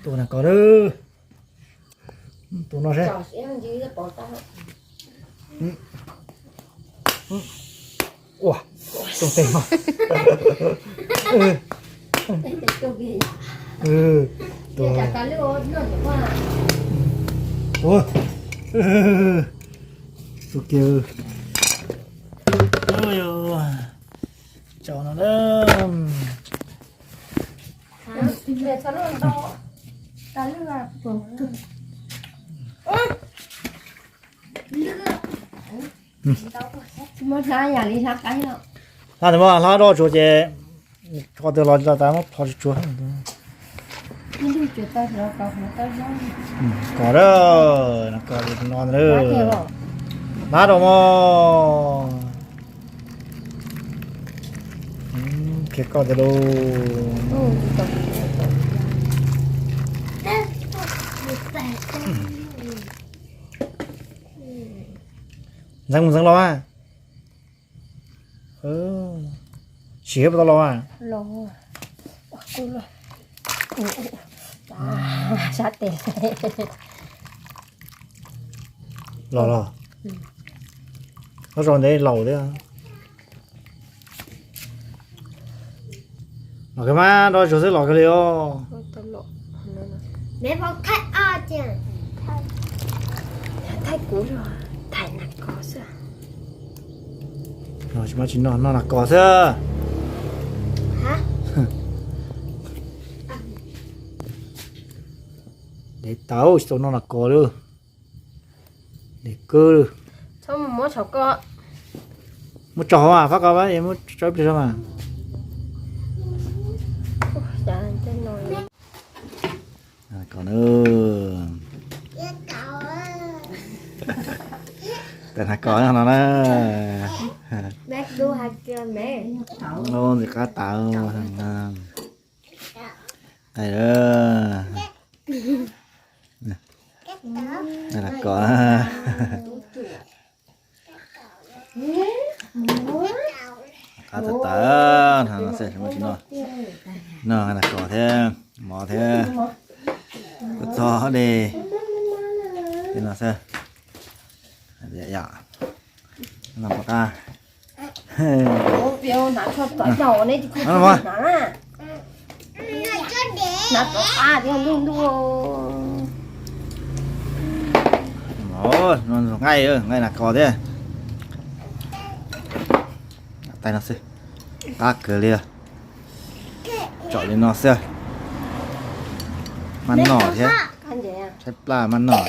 Tus na kos, tus no seb. Ua, tsoom teg no. Tus, tus, tus kiag. Tso no na. Hla ntawd mas hla doj tsuav ces qhov twg los tsis tau tas muab plho tsuav tsuav. Kos a, no kos li no na. Hla rau mog. Khiav koj tiag lauj. Ntxeev mus ntxeev los mas. Siv puas tau los mas. Sab tes. Los los. Los zoo ntev laus thiab. Los kawg mas, nrov tsuag xwb los kawg li os. Tsis muaj tsis noj, noj nas kos xwb. Ntev tau tsis tau noj nas kos li. Ntev kawg li. Muab tso hauv mas, fab kos, muab tso ib pliag mas. Kos na. Tais nas kos no na. Ntxim qab tas. Nas kos. Qab tawv tawv no xwb, no nas kos thiab mov thiab kua txob dej no xwb. No pov qab. Nqaij, nqaij nas kos thiab. Tais no xwb, qab kawg li. Tsom li no xwb. Maj noj thiab, tshaib plab maj noj.